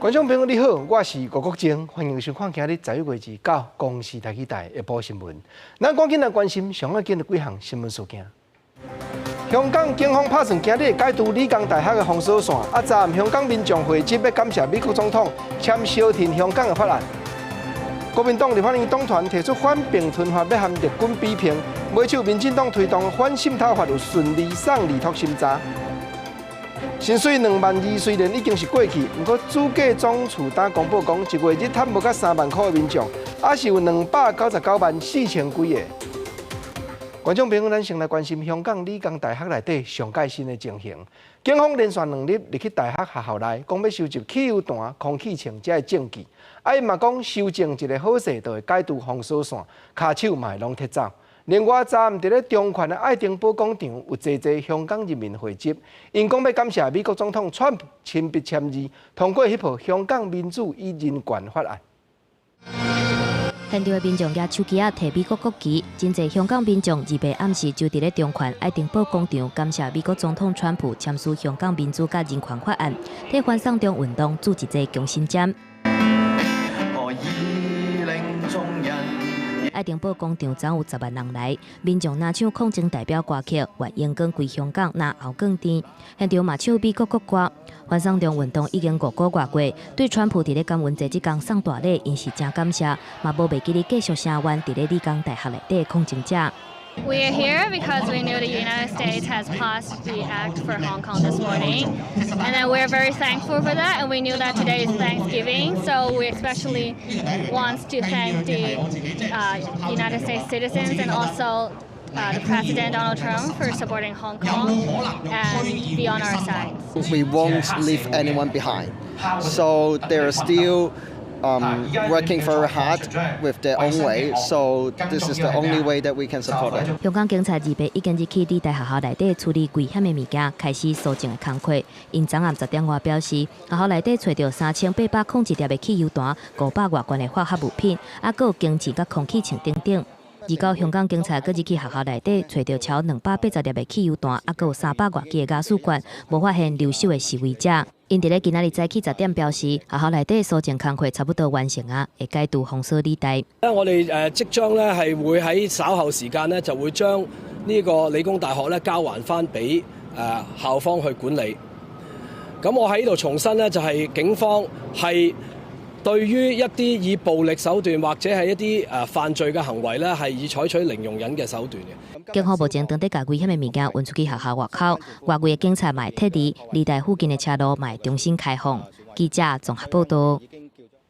觀眾朋友你好，我是吳國楨，歡迎收看今日11月29公視台語台下晡新聞。咱趕緊來關心上要緊的幾項新聞事件。香港警方拍算今日解除理工大學的封鎖線，啊，昨暗香港民眾匯集欲感謝美國總統簽消停香港的法案。國民黨立法院黨團提出反併吞法，欲和綠軍比拼，尾手民進黨推動反滲透法有順利送二讀審查。薪水2萬2雖然已經是過去，毋過主計總處今公布講，一月日趁無甲3萬箍的民眾，猶是有299萬4千幾个。觀眾朋友，咱先來關心香港理工大學內底上蓋新的情形。警方連續2日入去大學學校內，講欲收集汽油彈、空氣槍這的證據。啊，𪜶嘛講修正一个好勢，就會解除封鎖線，跤手嘛會攏撤走。另外，昨暗佇咧中環的愛丁堡廣場有濟濟香港人民匯集，𪜶講欲感謝美國總統川普親筆簽字通過彼部《香港民主與人權法案》。現場的民眾舉手機仔提美國國旗，真濟香港民眾28暗時就佇咧中環愛丁堡廣場感謝美國總統川普簽署《香港民主佮人權法案》，替反送中運動注一劑強心針。愛丁堡廣場昨有10萬人來，民眾若唱抗爭代表歌曲，願榮光歸香港，若後更甜。現場嘛唱美國國歌。反送中運動已經5個月過，對川普佇咧感恩節這工送大禮，𪜶是誠感謝，嘛無袂記得繼續聲援佇咧理工大學內底抗爭者。 We are here because we knew the United States has passed the act for Hong Kong this morning, and then we're very thankful for that. And we knew that today is Thanksgiving, so we especially want to thank the United States citizens and also the President Donald Trump for supporting Hong Kong and be on our side. We won't leave anyone behind. So they're still working very hard with their own way. So this is the only way that we can support them. 香港警察28已經入去理大學校內底處理危險的物件，開始搜證的工課。𪜶昨暗10點外表示，學校內底揣著3801粒的汽油彈、500外罐的化學物品，猶閣有弓箭佮空氣槍等等。29香港警察閣入去學校內底，揣著超280粒的汽油彈，猶閣有300外支的瓦斯罐，無發現留守的示威者。𪜶佇咧今仔日早起10點表示，學校內底搜證工課差不多完成啊，會解除封鎖理大。我哋即將咧係會喺稍後時間咧就會將呢個理工大學咧交還翻俾校方去管理。咁我喺呢度重申呢，就係警方係對於一啲以暴力手段或者係一啲犯罪嘅行為咧，係以採取零容忍嘅手段嘅。警方目前正佇共危險的物件運出去學校外口，外圍的警察嘛會撤離，理大附近的車路嘛會重新開放。記者綜合報道。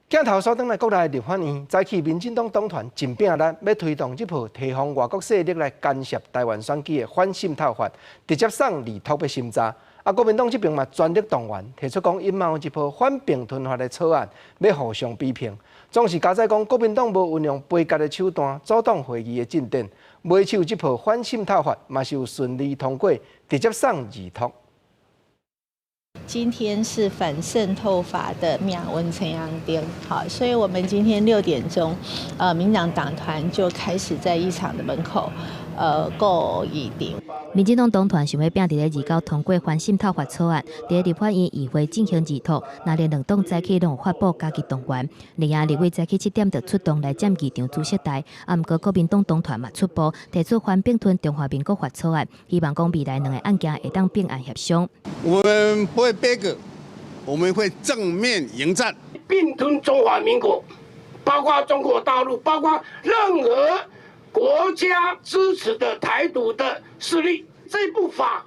鏡頭轉轉來國內立法院，早起民進黨黨團真拼力，欲推動這部提防外國勢力來干涉台灣選舉的反滲透法，直接送二讀欲審查。啊，國民黨這邊嘛全力動員，提出講𪜶嘛有一部反併吞法的草案，欲互相比拼。總是加載講國民黨無運用杯葛的手段阻擋會議的進展，尾手這部反滲透法嘛是有順利通過，直接送二讀。今天是反滲透法的命運呈陽燈，好，所以我們今天6點鐘，民進黨黨團就開始在議場的門口，顧議場。民進黨黨團想欲拼佇咧29通過反滲透法草案，佇立法院議會進行二讀，若連兩黨早起攏有發布加緊動員，另外立委早起7點就出動來佔議場主席台，啊，毋過國民黨黨團嘛出步提出反併吞中華民國法草案，希望講未來兩个案件會當併案協商。我們不會杯葛，我們會正面迎戰。併吞中華民國，包括中國大陸，包括任何國家支持的台獨的勢力，這部法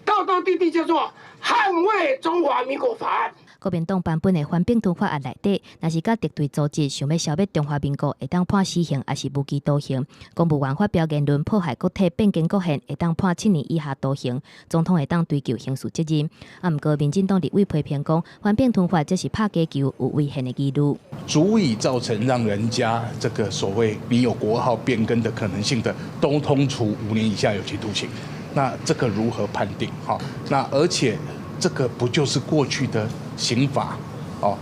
道道地地叫做捍衛中華民國法案。國民黨版本的反併吞法案內底，若是佮敵對組織想欲消滅中華民國，會當判死刑抑是無期徒刑；公務員發表言論破壞國體、變更國憲，會當判7年以下徒刑；總統會當追究刑事責任。啊，毋過民進黨立委批評講，反併吞法這是拍假球，有違憲的疑慮。足以造成讓人家這個所謂你有國號變更的可能性的，都通處5年以下有期徒刑。那這個如何判定？哈，那而且這個不就是過去的刑法哦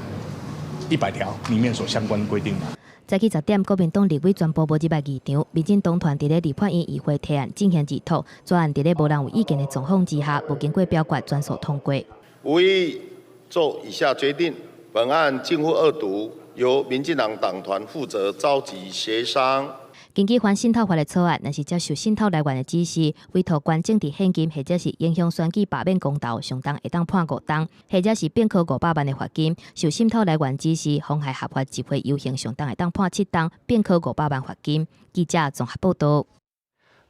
100條裡面所相關規定嗎？早起10點，國民黨立委全部無入來議場，民進黨團佇咧立法院議會提案進行二讀，專案佇咧無人有意見的狀況之下，無經過表決，全數通過。無意做以下決定：本案進入二讀，由民進黨黨團負責召集協商。根據反滲透法的草案，若是接受滲透來源的指示，委託捐政治獻金，或者是影響選舉罷免公投，上重會當判5冬，或者是併科500萬的罰金；受滲透來源指示，妨害合法集會遊行，上重會當判7冬，併科500萬罰金。記者綜合報道。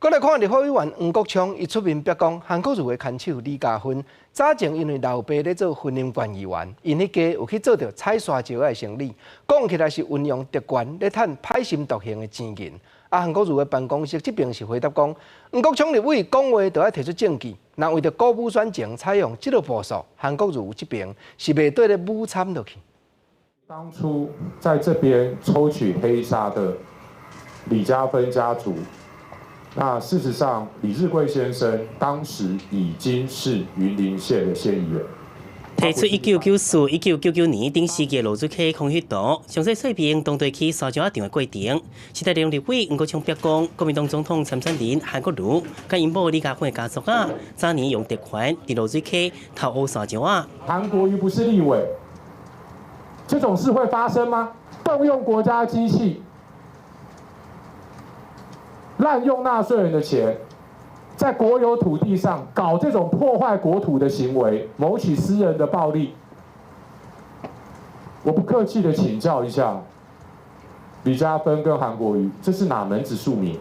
閣來看立法委員黃國昌，伊出面白講，韓國瑜的牽手李嘉芬，早前因為老爸咧做雲林縣議員，𪜶彼家有去做著採沙石的生意，講起來是運用特權咧趁歹心毒行的錢銀。啊，韓國瑜的辦公室這邊是回答講，黃國昌立委講話都愛提出證據，若為著鼓舞選情採用這個步數，韓國瑜這邊是袂對咧舞參落去。當初在這邊抽取黑沙的李嘉芬家族。那事實上，李日貴先生當時已經是雲林縣的縣議員。提出1994、1999年頂時期的濁水溪空虛圖，詳細說明當地起沙石仔場的過程。時代力量立委黃國昌白講，國民黨總統參選人韓國瑜佮𪜶某李嘉芬的家族啊，早年用特權佇濁水溪偷挖沙石仔。韓國瑜不是立委，這種事會發生嗎？動用國家機器，濫用納稅人的錢，在國有土地上搞這種破壞國土的行為，謀取私人的暴利。我不客氣的請教一下李嘉芬跟韓國瑜，這是哪門子庶民？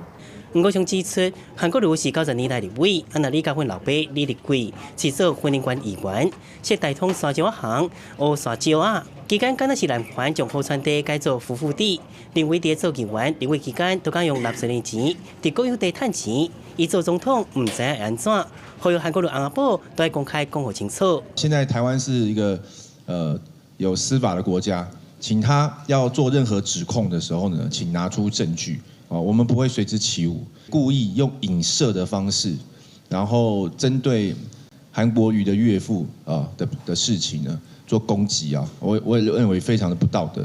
黃國昌指出，韓國瑜是90年代立委，啊若李嘉芬老爸李立貴是做雲林縣議員，設大通沙石仔行挖沙石仔，期間敢若是濫權將好川地改做夫婦地，認為佇做議員，立委期間都敢用納稅人錢，佇國有地趁錢，伊做總統毋知影會按怎，呼籲韓國瑜翁仔某都愛公開講予清楚。現在台灣是一個有司法的國家，請他要做任何指控的時候呢，請拿出證據。哦，我們不會隨之起舞，故意用影射的方式，然後針對韓國瑜的岳父啊的事情呢做攻擊啊，我也認為非常的不道德。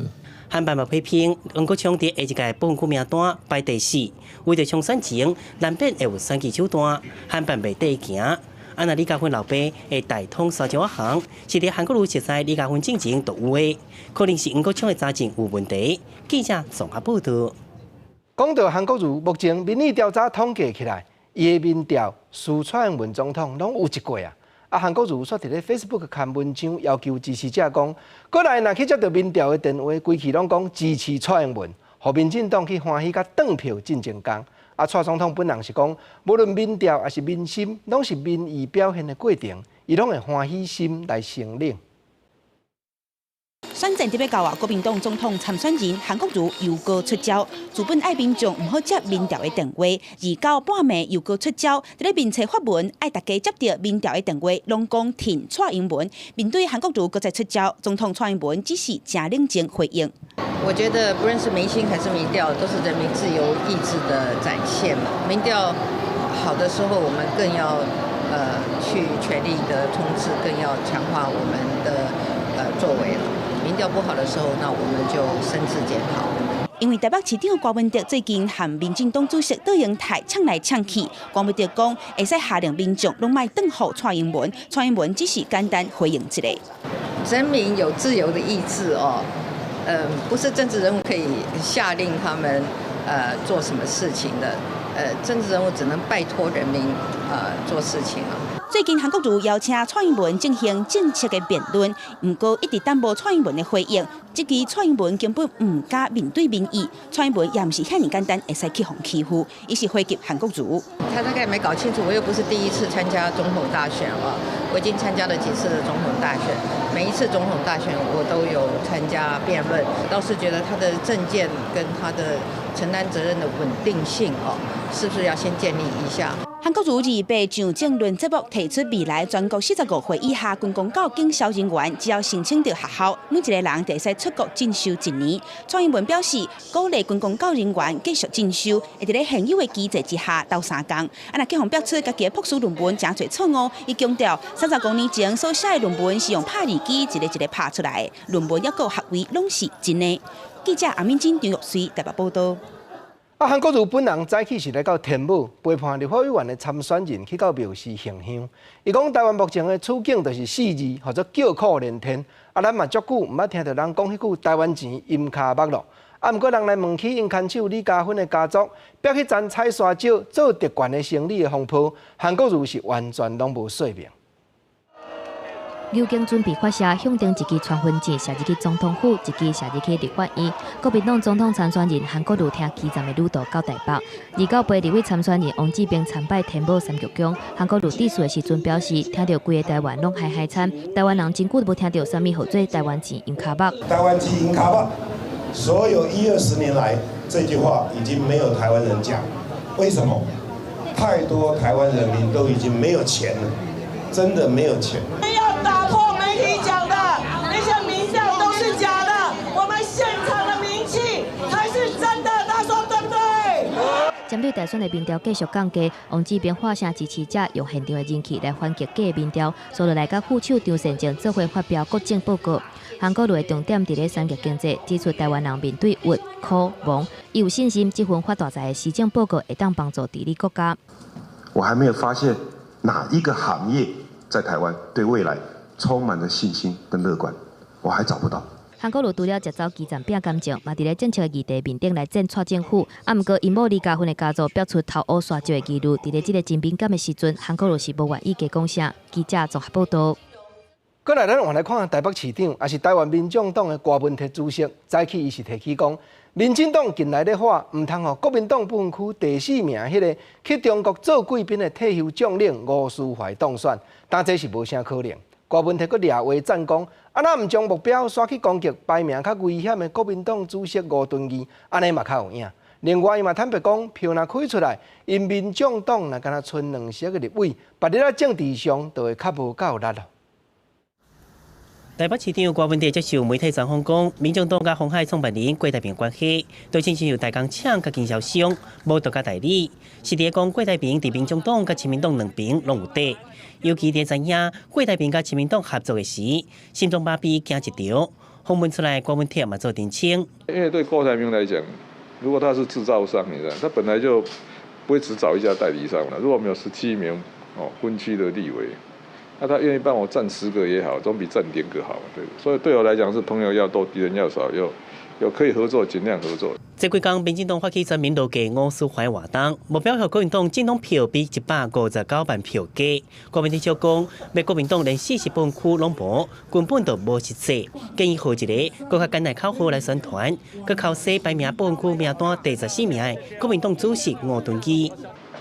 韓辦嘛批評黃國昌佇下一屆不分區名單排第四，為著衝選前難免會有選舉手段，韓辦袂綴行。啊，若李嘉芬老爸的大通沙石仔行，是佇韓國瑜熟似李嘉芬進前就有的，可能是黃國昌的查證有問題。記者綜合報道。講到韓國瑜，目前民意調查統計起來，伊的民調輸蔡英文總統攏有一過啊。啊，韓國瑜煞佇咧 Facebook 刊文章，要求支持者講，過來若去接著民調的電話，規氣攏講支持蔡英文，予民進黨去歡喜佮轉票進前工。啊，蔡總統本人是講，無論民調抑是民心，攏是民意表現的過程，伊攏會歡喜心來承領。選戰特別到啊，國民黨總統參選人韓國瑜又閣出招，自本愛民眾毋好接民調的電話，二九半暝又閣出招，佇咧面冊發文，愛大家接著民調的電話，攏講挺蔡英文。面對韓國瑜閣再出招，總統蔡英文只是誠冷靜回應。我覺得不論是民心還是民調，都是人民自由意志的展現嘛。民調好的時候，我們更要去全力的衝刺，更要強化我們的作為了。民調不好的時候，那我們就深自檢討。因為台北市長柯文哲最近和民進黨主席卓榮泰嗆來嗆去，柯文哲講會使下令民眾攏莫轉予蔡英文，蔡英文只是簡單回應一下。人民有自由的意志哦，不是政治人物可以下令他們做什麼事情的，政治人物只能拜託人民做事情啊。最近韓國瑜邀請蔡英文進行政策的辯論，毋過一直等無蔡英文的回應。這支蔡英文根本毋敢面對民意，蔡英文也毋是遐爾簡單會使去予欺負，伊是回擊韓國瑜。他大概沒搞清楚，我又不是第一次參加總統大選了，我已經參加了幾次的總統大選，每一次總統大選我都有參加辯論，倒是覺得他的政見跟他的承擔責任的穩定性哦，是不是要先建立一下？韓國瑜28上政論節目提出未來全國45歲以下軍公教警消人員，只要申請著學校，每一个人就會使出國進修一年。蔡英文表示，鼓勵軍公教人員繼續進修，會佇咧現有的機制之下鬥相共。啊，若去予爆出家己的博士論文誠濟錯誤，伊強調35年前所寫的論文是用拍字機一个一个拍出來的，論文抑閣學位攏是真的。記者阿敏珍、張玉穗台北報道。啊，啊，韓國瑜本人早起是來到天母陪伴立法委員的參選人去到廟寺行香。伊講台灣目前的處境就是四字，號做叫苦連天。啊，咱嘛足久毋捌聽著人講彼句台灣錢陰跤目囉。啊，毋過人來問起𪜶牽手李嘉芬的家族，逼彼陣採沙石做特權的生理的風波，韓國瑜是完全攏無說明。劉京準備發射向頂一支傳訊箭射入去總統府，一支射入去立法院。國民黨總統參選人韓國瑜聽基站的女道到台北。298立委參選人王志平參拜天母三鞠宮。韓國瑜致辭的時陣表示，聽著規个台灣攏嗨嗨慘，台灣人真久無聽著啥物號做台灣錢陰跤目。台灣錢陰跤目，所有一二十年來這句話已經沒有台灣人講，為什麼？太多台灣人民都已經沒有錢了，真的沒有錢。要打破媒體講的那些民調都是假的，我們現場的民氣才是真的，大家說對不對？針對大選的民調繼續降低，王志平化聲支持者用現場的人氣來反擊假民調，所以來佮副手張善政做伙發表國政報告。韓國瑜的重點佇咧產業經濟，指出台灣人面對鬱、苦、亡，伊有信心這份發大財的施政報告會當幫助治理國家。我還沒有發現哪一個行業在台灣對未來充滿了信心跟樂觀，我還找不到。韓國瑜除了食走基站拚感情，嘛佇咧政策議題面頂來戰蔡政府。啊，毋過𪜶某李嘉芬的家族表出偷烏沙石的疑慮，佇咧這個真敏感的時陣，韓國瑜是無願意加講啥。記者綜合報道。過來，咱換來看台北市長，也是台灣民眾黨的郭文鐵主席，早起伊是提起講，民進黨近來咧喊，毋通予國民黨不分區第四名彼个去中國做貴賓的退休將領吳斯懷當選，但這是無啥可能。郭文鐵閣掠話讚講，啊，若毋將目標徙去攻擊排名較危險的國民黨主席吳敦義，按呢嘛較有影。另外，伊嘛坦白講，票若開出來，𪜶民眾黨若干焦賰兩席的立委，別日仔政治上就會較無夠力囉。台北市長郭文鐵接受媒體專訪講，民眾黨佮鴻海創辦人郭台銘關係，對親像代工廠佮經銷商，無獨家代理。實際講，郭台銘佇民眾黨佮親民黨兩邊攏有底。尤其佇知影郭台銘佮親民黨合作的時，心中把比驚一條。訪問出來，郭文鐵嘛做澄清。因為對郭台銘來講，如果他是製造商，你知道，他本來就不會只找一家代理商了。如果我們有17名哦分區的立委。那他願意幫我佔10個也好，總比佔0個好，對。所以對我來講，是朋友要多，敵人要少，有可以合作，盡量合作。這幾工，民進黨發起全民落價吳斯懷活動，目標予國民黨政黨票比159萬票低。郭文鐵就講，欲國民黨連40分區攏無，根本就無實際。建議號一個閣較簡單口號來宣傳，閣靠西排名不分區名單第14名的國民黨主席吳敦義。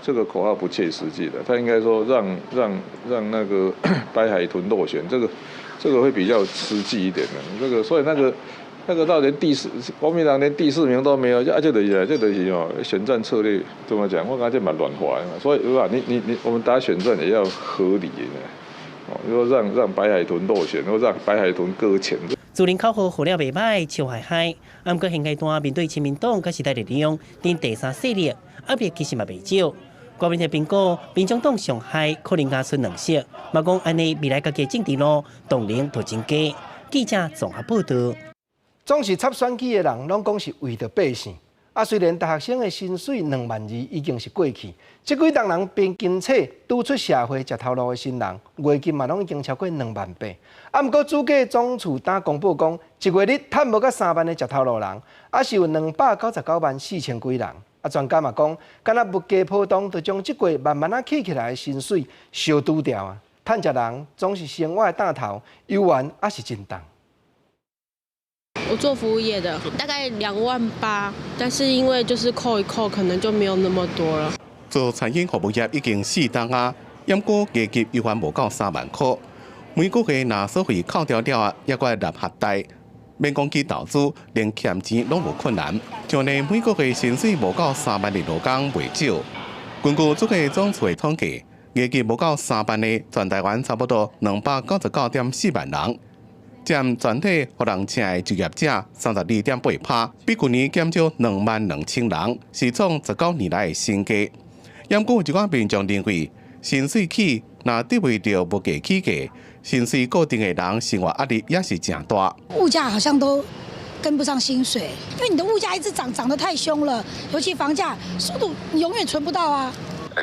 這個口號不切實際的，他應該說讓那個白海豚落選，這個會比較實際一點的。這個所以那個到連第四，國民黨連第四名都沒有，啊，這就是哦，選戰策略怎麼講？我感覺蠻亂話的嘛。所以你，我們打選戰也要合理的，哦，如果讓白海豚落選，或讓白海豚擱淺。自認口號號了袂䆀，笑嗨嗨。毋過現階段面對親民黨佮時代力量，佇第三勢力壓力其實嘛袂少。郭文鐵評估，民眾黨上害可能加賰兩席，嘛講按呢未來家己政治路動能就真低。記者綜合報道。總是插選舉的人，攏講是為著百姓。啊，雖然大學生的薪水2萬2已經是過去，這幾冬人平均冊拄出社會食頭路的新人，月金嘛攏已經超過2萬8。啊，毋過主計總處今公布講，一月日趁無到3萬的食頭路人，抑是有299萬4千幾人。啊，專家嘛講，敢若物價波動，就將這個慢慢仔起起來的薪水燒拄掉啊！趁食人總是生活的擔頭，猶原抑是真重。我做服務業的，大概2萬8，但是因為就是扣一扣，可能就沒有那麼多了。做餐飲服務業已經4冬啊，毋過月入猶原無夠3萬塊，每個月若所費扣掉了啊，猶閣愛納學貸，免講去投資，連欠錢攏有困難。像呢每個月薪水無夠三萬的勞工袂少。根據主計總處的統計，月入無夠三萬的，全台灣差不多299.4萬人。佔全體予人請的就業者32.8%，比舊年減少2萬2千人，是創19年來的新低。毋過有一寡民眾認為，薪水起若得袂著物價起價，薪水固定的人生活壓力也是誠大。物價好像都跟不上薪水，因為你的物價一直漲，漲得太兇了，尤其房價速度，你永遠存不到啊。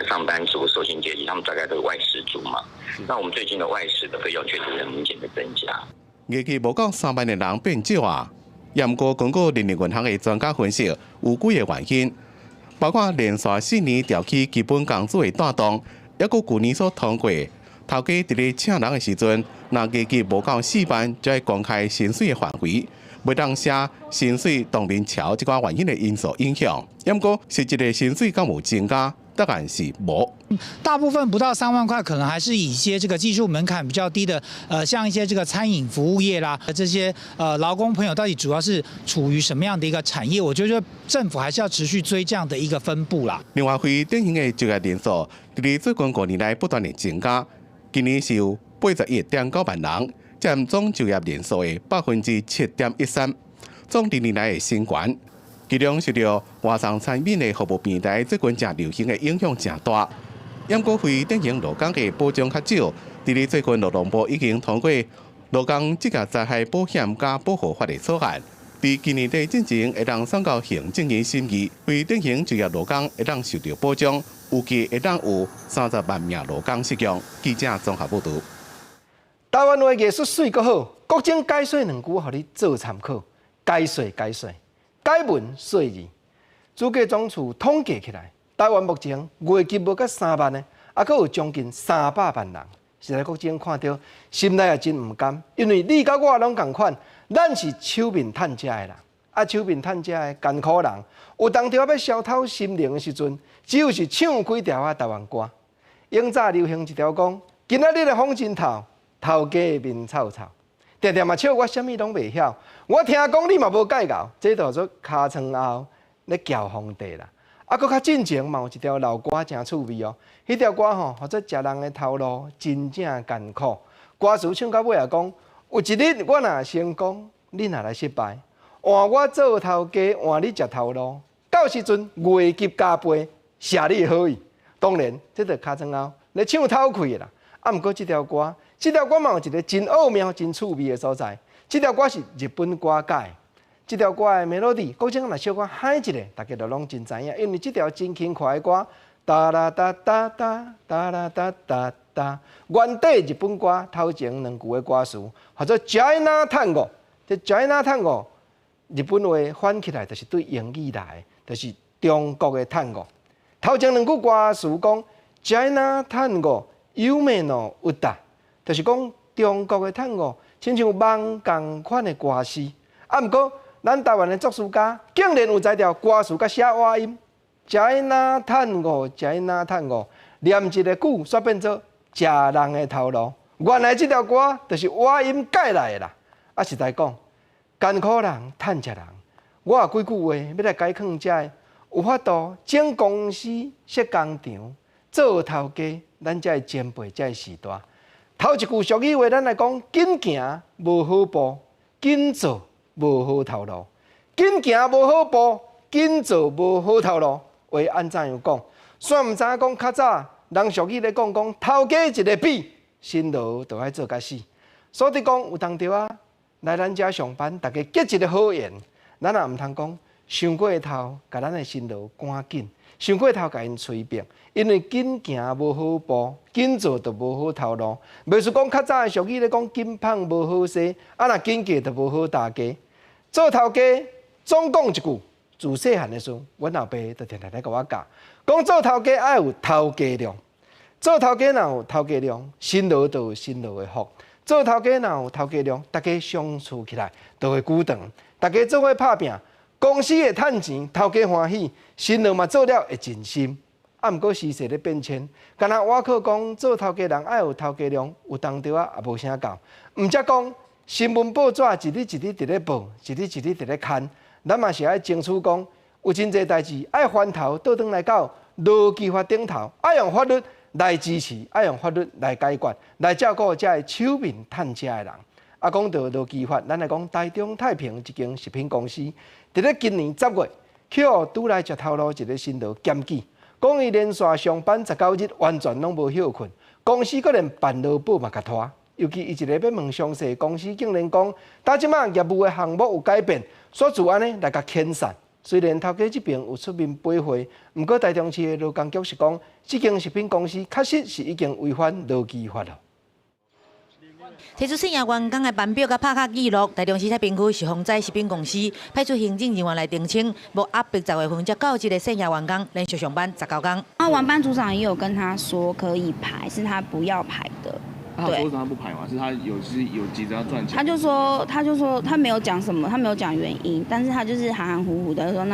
上班族、受薪階級，他們大概都是外食族嘛。那我們最近的外食的費用確實很明顯的增加。月入無夠3萬的人變少啊！毋過根據人力銀行的專家分析，有幾個原因，包括連續4年調起基本工資的帶動，抑閣舊年所通過，頭家佇咧請人的時陣，若月入無夠4萬，就愛公開薪水的範圍，袂當寫薪水當面撨這寡原因的因素影響。毋過實際的薪水敢有增加？答案是無。大部分不到3萬塊，可能還是以一些這個技術門檻比較低的，像一些這個餐飲服務業啦，這些勞工朋友到底主要是處於什麼樣的一個產業？我覺得政府還是要持續追這樣的一個分布啦。另外，非典型的就業人數，佇最近5年來不斷的增加，今年是有81.9萬人，佔總就業人數的7.13%，創歷年來的新高。其中受著外送餐飲的服務平台最近誠流行的影響誠大，毋過非典型勞工的保障較少。佇咧最近勞動部已經通過勞工職業災害保險佮保護法的草案，佇今年底進前會當送到行政院審議，非典型就業勞工會當受著保障，預計會當有30萬名勞工適用。記者綜合報導。台灣話藝術媠閣好，國政解說兩句，予你做參考。解說解說。解文說字，主計總處統計起來，台灣目前月入無到3萬的，猶閣有將近300萬人。實在國政看著，心內也真毋甘，因為你佮我攏仝款，咱是手面趁食的人，啊手面趁食的艱苦人，有當著欲消透心靈的時陣，只有是唱幾條仔台灣歌。永早流行一條講，今仔日的風真透，頭家面臭臭。定定嘛笑我啥物攏袂曉，我聽講你嘛無蓋𠢕，這就做尻川後咧撬皇帝啦。啊，閣較進前嘛有一條老歌誠趣味哦，彼條歌吼，號做食人的頭路真正艱苦。歌詞唱到尾也講，有一日我若成功，你若來失敗，換我做頭家，換你食頭路，到時陣月入加倍，謝你的好意。當然，這就尻川後咧唱頭氣啦。啊，毋過這條歌。這條歌嘛有一個真奧妙、真趣味的所在。這條歌是日本歌改，這條歌的 melody，國政若小可喊一下，大家就攏真知影，因為這條真輕快的歌，噠啦噠噠噠噠啦噠噠噠，原底日本歌頭前兩句的歌詞，號做 China Tango。這 China Tango 日本話翻起來就是對英語來的，就是中國的探戈。頭前兩句歌詞講 China Tango 夢の歌。就是講中國的探戈，親像夢仝款的歌詩。啊，毋過咱台灣的作詞家竟然有才調歌詞佮寫倚音，China Tango，China Tango，連一個句煞變做食人的頭路。原來這條歌就是倚音改來的啦。啊，實在講，艱苦人趁食人，我有幾句話欲來解勸遮的有法度整公司設工廠做頭家，咱遮的前輩遮的時代。頭一句俗語話，咱來講：緊行無好步，緊做無好頭路。緊行無好步，緊做無好頭路。話按怎樣講？煞毋知影講較早人俗語咧講講，頭家一个比，辛勞就愛做甲死。所以講有當著啊，來咱遮上班，大家結一个好緣，咱也毋通講傷過頭，共咱的辛勞趕緊，傷過頭共𪜶催逼，因為緊行無好步，緊做就無好頭路。袂輸講較早的俗語咧講，緊麭無好勢，啊若緊嫁就無好大家。做頭家總講一句，自細漢的時陣，阮老爸就定定咧共我教，講做頭家愛有頭家量，做頭家若有頭家量，辛勞就有辛勞的福。做頭家若有頭家量，大家相處起來就會久長，大家做伙拍拚，公司會趁錢，頭家歡喜，辛勞嘛做了會盡心。啊，毋過時勢咧變遷，敢若我靠講做頭家人愛有頭家量，有當著啊也無啥夠。毋則講新聞報紙一日一日佇咧報，一日一日佇咧刊，咱嘛是愛爭取講，有真濟代誌愛翻頭倒轉來到勞基法頂頭，愛用法律來支持，愛用法律來解決，來照顧遮个手面趁食的人。啊，講到勞基法，咱來講台中太平一間食品公司，佇咧今年10月，去予拄來食頭路一个新勞檢舉，講伊連續上班19日完全攏無歇睏，公司閣連辦勞保嘛共拖，尤其伊一个欲問詳細，公司竟然講，到這馬業務的項目有改變，所以按呢來共遣散。雖然頭家這邊有出面駁回，毋過台中市的勞工局是講，這間食品公司確實是已經違反勞基法了。提出細員工的班表佮拍卡記錄，台中市太平區是豐仔食品公司派出行政人員來澄清，無壓迫10月份才到職的細員工連續上班19工。啊，晚班組長也有跟他說可以排，是他不要排的。他說為什麼他不排嘛？是他有急著要賺錢。他就說他沒有講什麼，他沒有講原因，但是他就是含含糊糊的說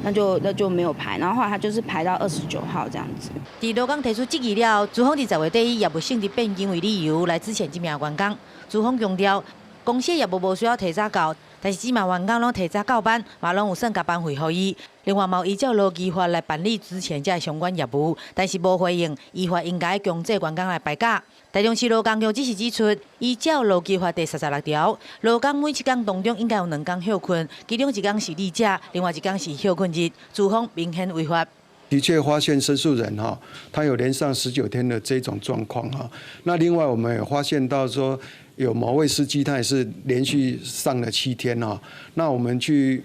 那就沒有排，然後後來他就是排到29號這樣子。佇勞工提出質疑了後，資方佇10月底以業務性質變更為理由來資遣這名員工。資方強調，公司業務無需要提早到，但是這名員工攏提早到班，嘛攏有算加班費予伊。另外，嘛有依照勞基法來辦理資遣這相關業務，但是無回應，依法應該強制員工來排假。台中市勞工局只是指出，依照勞基法第36條，勞工每7工當中應該有2工歇睏，其中一工是例假，另外一工是歇睏日，資方明顯違法。的確發現申訴人哈，他有連上19天的這種狀況哈。那另外我們也發現到說，有某位司機他也是連續上了7天哈。那我們去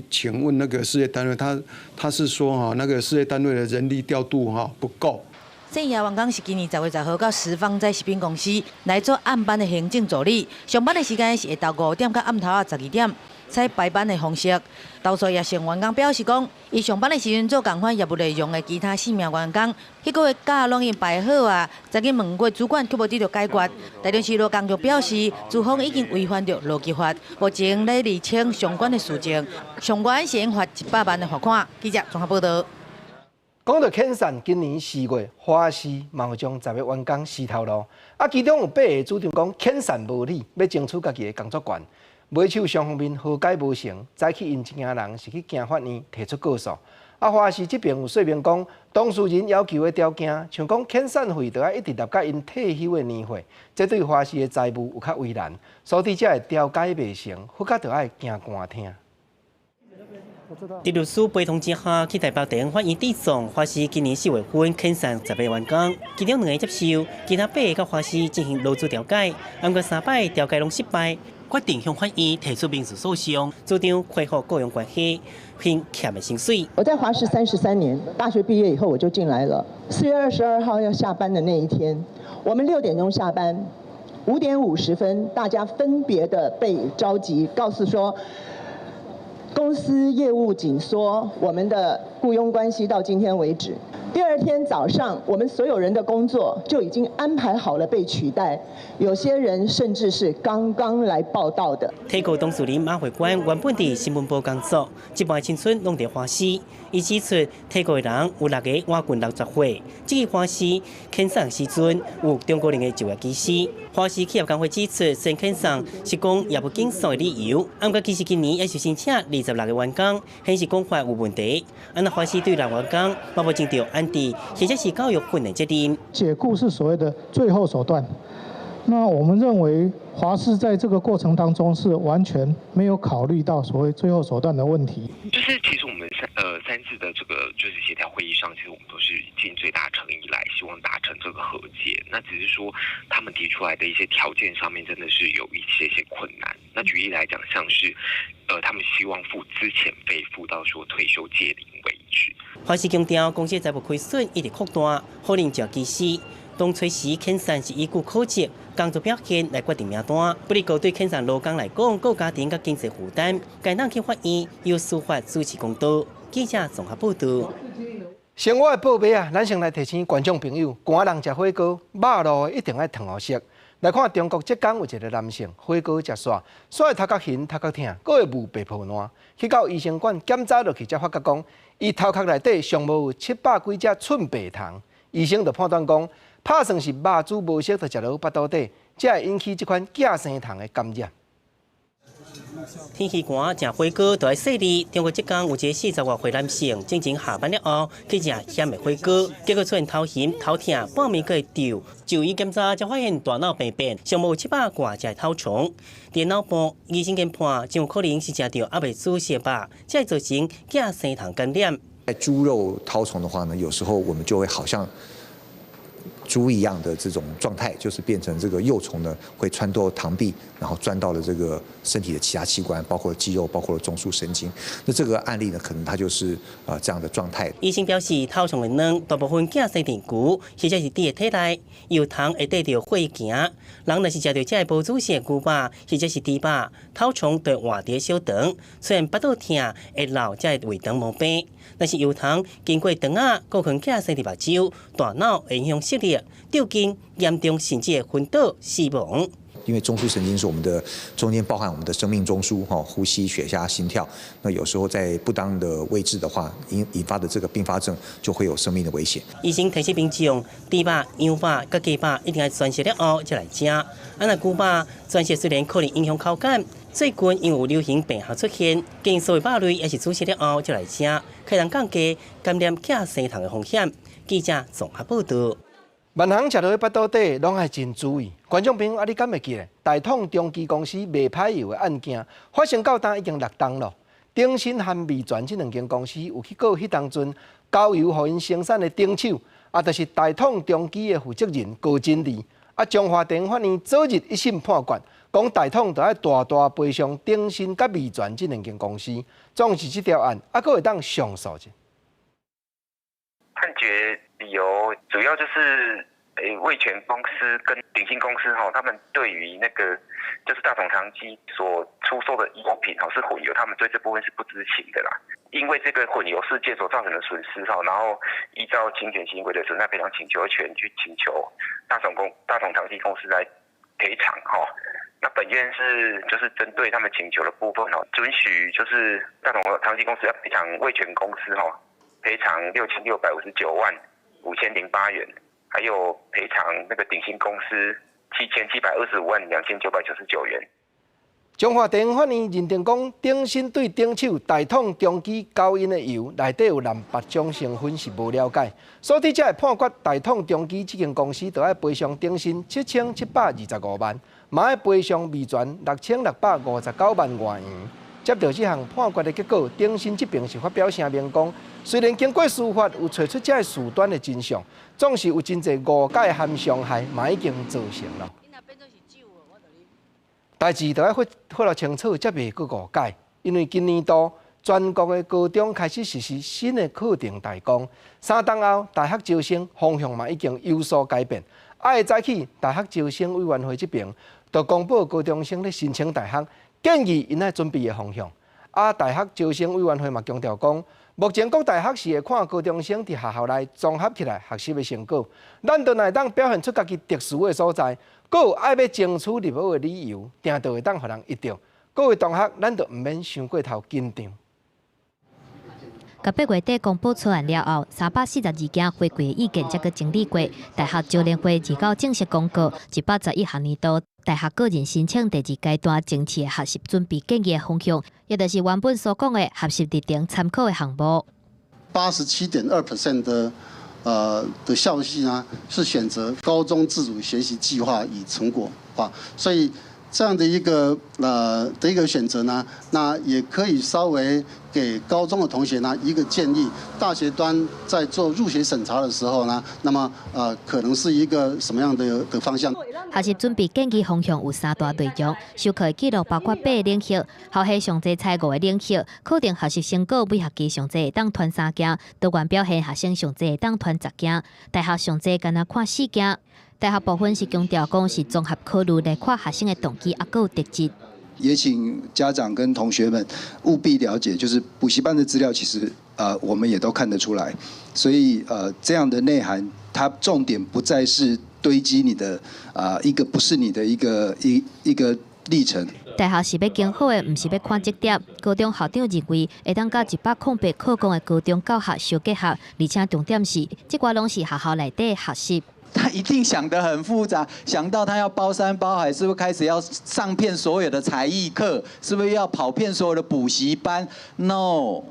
請問那個事業單位，他是說哈，那個事業單位的人力調度哈不夠。細葉員工是今年10月10號到十方仔食品公司來做暗班的行政助理，上班的時間是下晝5點到暗頭仔12點，採排班的方式。投訴葉姓員工表示講，伊上班的時陣做仝款業務內容的其他四名員工，彼個月假攏已經排好啊，曾經問過主管，卻無得到解決。台中市勞工局表示，資方已經違反著勞基法，目前咧釐清相關的事證，上懸是應罰100萬的罰款。記者綜合報道。講到遣散，今年4月，華視嘛有將10個員工辭頭路，啊，其中有八个主張講遣散無理，欲爭取家己的工作權。尾手雙方面和解無成，早起𪜶一行人是去行法院提出告訴。啊，華視這邊有說明講，當事人要求的條件，像講遣散費著愛一直納到𪜶退休的年歲，這對華視的財務有較為難，所以才會調解袂成，閣較著愛行官廳。佇律師陪同之下，去台北地方法院對狀，華視今年4月份遣散10個員工，其中兩個接受，其他八个佮華視進行勞資調解，毋過三擺調解攏失敗，決定向法院提出民事訴訟，主張恢復僱傭關係，還欠的薪水。我在華視33年，大學畢業以後我就進來了。4月22號要下班的那一天，我們6點鐘下班，5點50分，大家分別的被召集，告訴說，公司業務緊縮，我們的僱傭關係到今天為止。第二天早上，我們所有人的工作就已經安排好了被取代，有些人甚至是剛剛來報到的。提告當事人馬慧官原本佇新聞部工作，一半青春攏佇華視。伊指出，提告的人有六个晚近60歲，這个華視遣散時陣有中高齡的就業機師。華視企業工會指出，先遣散是講業務緊縮的理由，毋過其實今年也是申請26個員工，顯示講法有問題。啊，若華視對六員工，嘛無盡著安置，或者是教育訓練責任。解僱是所謂的最後手段。那我們認為華視在這個過程當中是完全沒有考慮到所謂最後手段的問題。就是其實我們三次的這個就是協調會議上，其實我們都是盡最大誠意來希望達成這個和解。那只是說他們提出來的一些條件上面真的是有一些些困難。那舉例來講，像是他們希望付資遣費付到說退休屆齡為止。華視強調，公司財務虧損一直擴大，可能就其實當初時遣散是依據考績、工作表現來決定名單。不過對遣散勞工來講，閣有家庭佮經濟負擔，該當去法院由司法主持公道。記者綜合報道。生活的報備啊，咱先來提醒觀眾朋友，寒人食火鍋，肉露一定愛褪予熟。來看中國浙江有一个男性火鍋食煞，煞會頭殼眩、頭殼疼，閣會霧白泡爛。去到醫生館檢查落去，才發覺講，伊頭殼內底上無有700幾隻寸白蟲。醫生就判斷講，拍算是肉煮無熟，就食落腹肚底，才會引起這款寄生蟲的感染。天氣寒，食火鍋就愛細膩。中國浙江有一个40外歲男性，進前下班了後去食鹹的火鍋，結果出現頭暈、頭疼，半暝閣會脹。就醫檢查才發現大腦病變，上無700外隻絛蟲。佇腦部醫生研判，真有可能是食著猶未煮熟肉，才會造成寄生蟲感染。在豬肉絛蟲的話呢，有時候我們就會好像豬蛛一樣的這種狀態，就是變成這個幼蟲呢會穿透腸壁，然後鑽到了這個身體的其他器官，包括肌肉，包括了中樞神經。那這個案例呢，可能它就是啊這樣的狀態。醫生表示，絛蟲的卵大部分寄生佇牛或者是豬的體內，幼蟲會綴著血行。人若是食著這个無煮熟的牛肉或者是豬肉，絛蟲就會活佇小腸，雖然腹肚疼，會落這个胃腸毛病，但是幼蟲經過腸仔，閣可能寄生佇目睭、大腦，會影響視力，吊頸嚴重甚至會昏倒死亡。因為中樞神經是我們的中間包含我們的生命中樞，哈，呼吸、血壓、心跳。那有時候在不當的位置的話，引發的這個併發症就會有生命的危險。醫生提醒民眾，豬肉、羊肉、佮雞肉一定愛全熟了後才來食。啊，若牛肉全熟雖然可能影響口感，最近因為有流行病學出現，建議所有肉類也是煮熟了後才來食，可能降低感染寄生蟲的風險。記者綜合報道。萬行食落去腹肚底，攏愛真注意。觀眾朋友，啊，你敢會記得大統中基公司賣歹油的案件發生到今已經6冬咯。鼎新和味全這兩間公司有去告彼當陣交油予𪜶生產的頂手，啊，就是大統中基的負責人高真利。啊，彰化地方法院昨日一審判決，講大統著愛大大賠償鼎新佮味全這兩間公司。總是這條案，啊，閣會當上訴者。判決理由主要就是，味全公司跟鼎新公司哈，他們對於那個就是大統長基所出售的油品哈是混油，他們對這部分是不知情的啦。因為這個混油事件所造成的損失哈，然後依照侵權行為的損害賠償請求權去請求大統長基公司來賠償哈。那本院是就是針對他們請求的部分哦，准許就是大統長基公司要賠償味全公司哈。賠償6659萬5008元，還有賠償那個鼎新公司7725萬2999元。彰化地方法院認定講，鼎新對頂手大統中基交𪜶的油內底有含別種成分是無了解，所以這個判決大統中基這間公司著愛賠償鼎新7725萬，嘛愛賠償味全6659萬外元。接著這項判決的結果，鼎新這邊是發表聲明講，雖然經過司法有揣出這个事端的真相，總是有真濟誤解和傷害，嘛已經造成了。代誌著愛分了清楚，才袂閣誤解。因為今年度全國的高中開始實施新的課程大綱，3冬後大學招生方向嘛已經有所改變。啊，會早起大學招生委員會這邊就公布高中生咧申請大學建議𪜶愛準備的方向。啊，大學招生委員會嘛強調講，目前各大學是會看高中生佇學校內綜合起來學習的成果，咱都若會當表現出家己特殊的所在，閣有愛欲爭取入學的理由，定著會當予人得著。各位同學，咱就毋免傷過頭緊張。佮8月底公布草案了後，342件回饋的意見才閣整理過。大學招聯會29正式公告，111學年度大學個人申請第二階段前置的學習準備建議的方向，也就是原本所講的學習歷程參考的項目。87.2% 的校系呢，是選擇高中自主學習計劃與成果啊，所以這樣的一個選擇呢，那也可以稍微給高中的同學呢一個建議，大學端在做入學審查的時候呢，那麼可能是一個什麼樣的方向？學習準備建議方向有三大內容，授課記錄包括八个領域，校系上濟採五个領域，課程學習成果每學期上濟會當傳三件，多元表現學生上濟會當傳10件，大學上濟干焦看四件。大學部分是強調講是綜合考慮來看學生的動機，啊，閣有特質。也請家長跟同學們務必了解，就是補習班的資料，其實我們也都看得出來，所以這樣的內涵，它重點不再是堆積你的啊一個不是你的一個歷程。大學是欲經好的，毋是欲看績點。高中校長認為，會當佮108課綱的高中教學相結合，而且重點是，這寡攏是學校內底學習。他一定想得很複雜，想到他要包山包海，是不是開始要上遍所有的才藝課？是不是要跑遍所有的補習班？No。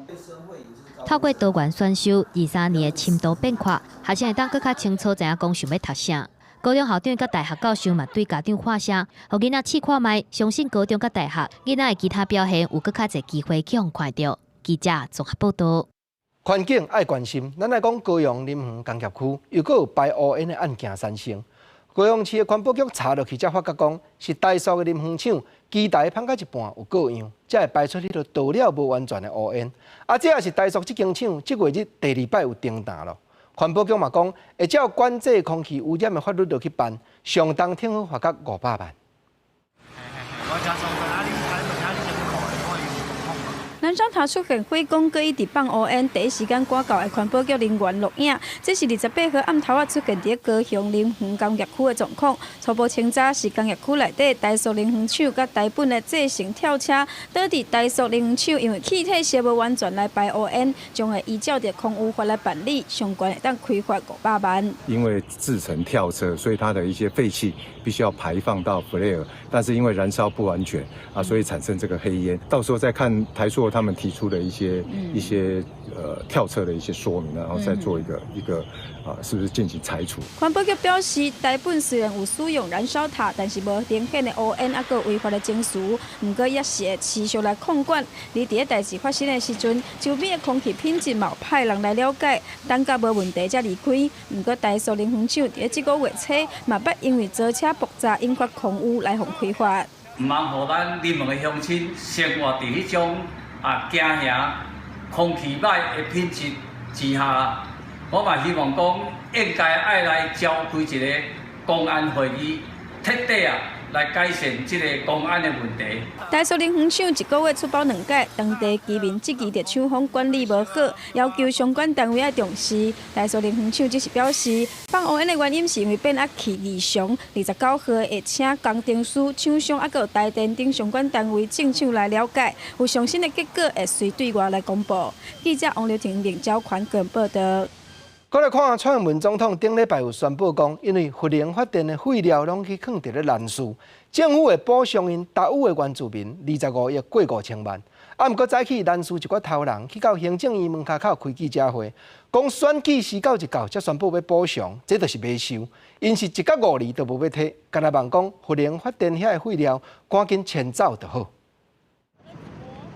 透過多元選修，23年的深度變化，學生會當閣較清楚知影講想欲讀啥。高中校長佮大學教授嘛對家長發聲，予囡仔試看覓，相信高中佮大學囡仔的其他表現有閣較濟機會去予看著。記者綜合報道。環境愛關心，咱來講高雄林園工業區又閣有排烏煙的案件產生。高雄市的環保局查落去，才發覺講是台塑的林園廠機台芳到一半有過樣，才會排出彼個倒了無完全的烏煙。啊，這也是台塑這間廠這月日第二擺有停呾囉。環保局嘛講，會照管制空氣污染的法律落去辦，上重聽好罰甲500萬。燃燒塔出現火光，閣一直放烏煙，第一時間趕到的環保局人員錄影。這是28號暗頭仔出現佇高雄林園工業區的狀況。初步清查是工業區內底台塑林園廠佮台本的製程跳車，倒佇台塑林園廠因為氣體燒無完全來排烏煙，將會依照著空污法來辦理，上懸會當開罰500萬。因為製程跳車，所以它的一些廢氣必須要排放到 flare，但是因為燃燒不完全啊，所以產生這個黑煙。到時候再看台塑他們提出的一些跳車的一些說明，然後再做一個啊，是不是進行拆除？環保局表示，台本雖然有使用燃燒塔，但是無明顯的烏煙，猶閣違法的程序，毋過也是會持續來控管。而佇咧代誌發生的時陣，周邊的空氣品質嘛有派人來了解，等甲無問題才離開。毋過台塑林園廠佇咧這個月初，嘛捌因為槽車爆炸引發空污來予開罰。毋通予咱林園的鄉親生活佇彼種啊驚嚇空氣歹的品質之下，我嘛希望講應該愛來召開一個公安會議，徹底啊來改善這个公安的問題。台塑林園廠一個月出包兩擺，當地居民質疑著廠方管理無好，要求相關單位愛重視。台塑林園廠只是表示，放烏煙的原因是因為變壓器異常。29號會請工程師、廠商猶閣有台電等相關單位進場來了解，有上新的結果會隨對外來公布。記者王劉婷、林昭權報導。閣來看蔡英文總統頂禮拜有宣布講，因為核能發電的廢料攏去囥佇咧蘭嶼，政府會補償𪜶島嶼的原住民25億過5000萬。啊，毋過早起蘭嶼一寡頭人去到行政院門跤口開記者會，講選舉時到一到才宣布欲補償，這就是袂受。𪜶是一角五厘都無欲提，干焦望講核能發電遐的廢料趕緊遷走就好。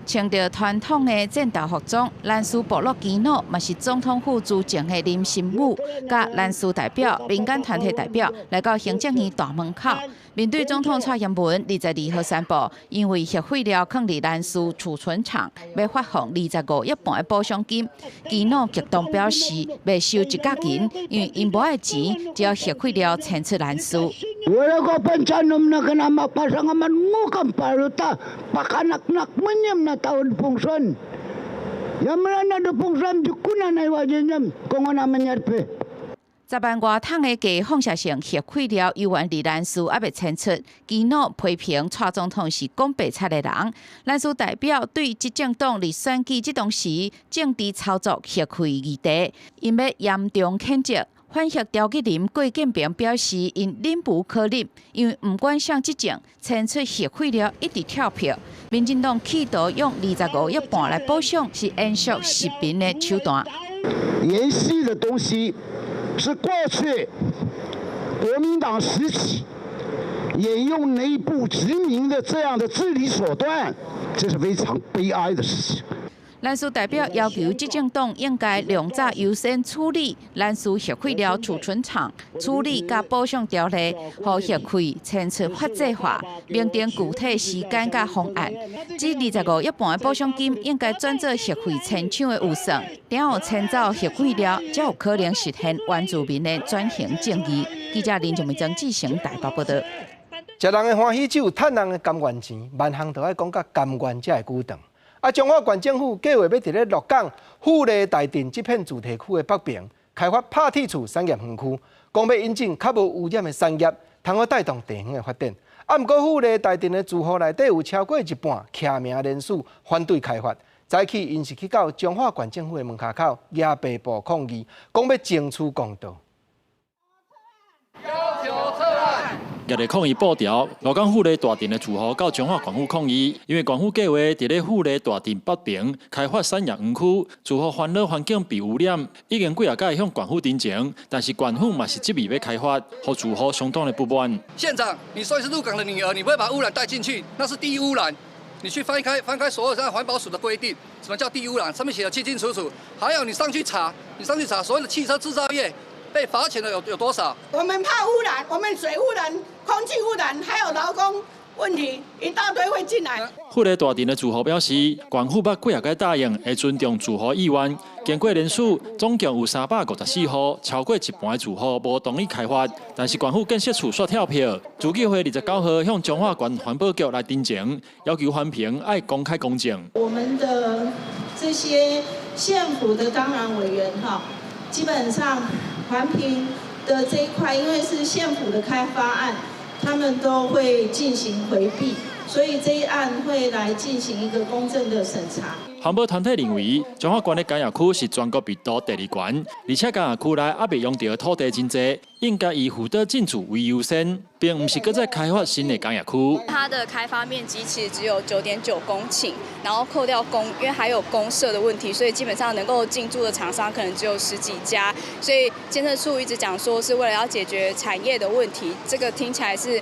穿著傳統的戰鬥服裝，蘭嶼部落耆老嘛是總統府資政的林心武，佮蘭嶼代表、民間團體代表來到行政院大門口，面對總統蔡英文22號宣布，因為核廢料囥佇蘭嶼儲存廠，欲發放25億半的補償金，耆老激動表示，袂收一角銀，因為𪜶無愛錢，只要核廢料遷出蘭嶼。 Wala ko pansanom na kanama pasangaman mo paluta pakanak-nak manyam na taon pungson. Yamran na do pungson jukuna na iwajinyam kung naman yarpe. 10萬外桶的低放射性核廢料猶原佇蘭嶼猶未遷出，耆老批評蔡總統是講白賊的人。蘭嶼代表對執政黨佇選舉這當時政治操作核廢議題，𪜶欲嚴重譴責。反核召集人郭建平表示，𪜶忍無可忍，因為毋管誰執政，遷出核廢料一直跳票。民進黨企圖用25億半來補償，是延續殖民的手段。延續的東西是過去國民黨時期沿用內部殖民的這樣的治理手段，這是非常悲哀的事情。蘭嶼代表要求執政黨應該量早優先處理蘭嶼核廢料儲存廠處理佮補償條例，予核廢遷出法制化，明定具體時間佮方案。這25億半的補償金應該轉做核廢遷廠的預算，等予遷走核廢料，才有可能實現原住民的轉型正義。記者林靜梅、曾志成台北報導。食人的歡喜酒，趁人的甘願錢，萬項都愛講甲甘願才會久長。啊，彰化縣政府計劃欲佇咧鹿港富麗大鎮這片住宅區的北爿開發拍鐵厝產業園區，講欲引進較無污染的產業，通好帶動地方的發展。啊，毋過富麗大鎮的住戶內底有超過一半徛名連署反對開發。早起𪜶是去到彰化縣政府的門跤口舉白布抗議，講欲爭取公道。要求撤案。舉著抗議布條，鹿港富麗大鎮的住戶到彰化縣府抗議，因為縣府計劃佇咧富麗大鎮北爿開發產業園區，住戶煩惱環境被污染，已經幾若擺向縣府陳情，但是縣府嘛是執意欲開發，予住戶相當的不滿。縣長，你說你是鹿港的女兒，你不會把污染帶進去，那是第一污染。你去翻開翻開所有在環保署的規定，什麼叫低污染，上面寫得清清楚楚。還有你上去查，你上去查所有的汽車製造業被罰錢的有多少？我們怕污染，我們水污染、空氣污染，還有勞工問題，一大堆會進來。富麗大鎮的住戶表示，縣府捌幾仔擺答應會尊重住戶意願。經過聯署，總共有354戶，超過一半的住戶無同意開發。但是縣府建設處煞跳票，住基會29號向彰化縣環保局來陳情，要求環評愛公開公正。我們的這些縣府的當然委員哈，基本上環評的這一塊，因為是縣府的開發案，他們都會進行迴避，所以這一案會來進行一個公正的審查。環保團體認為，彰化縣的工業區是全國密度第二懸，而且工業區內猶未用著的土地真濟，應該以輔導進駐為優先，並毋是閣再開發新的工業區。它的開發面積其實只有9.9公頃，然後扣掉公，因為還有公設的問題，所以基本上能夠進駐的廠商可能只有十幾家。所以建設處一直講說是為了要解決產業的問題，這個聽起來是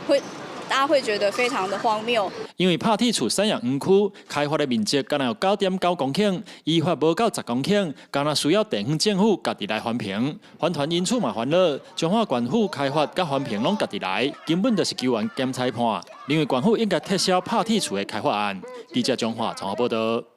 會。大家會覺得非常的荒謬。因為拍鐵厝產業園區開發的面積干焦有9.9公頃，依法無夠10公頃，干焦需要地方政府家己來環評。環團因此嘛煩惱，彰化縣府開發佮環評攏家己來，根本就是球員兼裁判。認為縣府應該撤銷拍鐵厝的開發案。記者彰化綜合報道。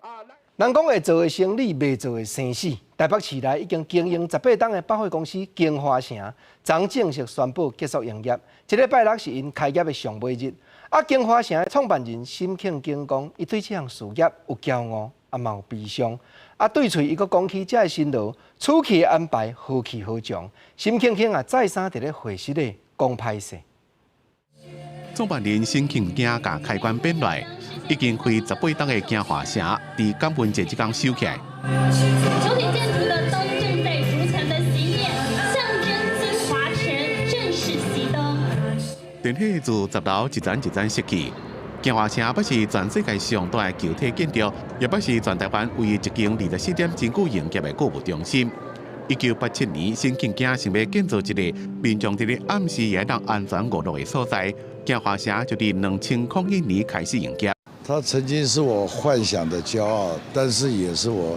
人講會做的生理，袂做的生死。台北市內已經經營18冬的百貨公司京華城，昨正式宣布結束營業。這禮拜六是𪜶開業的上尾日。啊，京華城的創辦人沈慶京講，伊對這項事業有驕傲，也嘛有悲傷。啊，對喙伊閣講起這个辛勞，此去的安排何去何從？沈慶京也再三佇咧會室內講歹勢。創辦人沈慶京共開關變來，已經開18冬的京華城，佇感恩節這工收起來。主體建築的燈正在逐層的熄滅，象徵京華城正式熄燈。電火自10樓一層一層熄去。京華城不是全世界上大的球體建築，也不是全台灣唯一一間24點真久營業的購物中心。1987年，沈慶京想欲建造一个民眾佇咧暗時也會當安全娛樂的所在，京華城就佇2001年開始營業。他曾經是我幻想的驕傲，但是也是我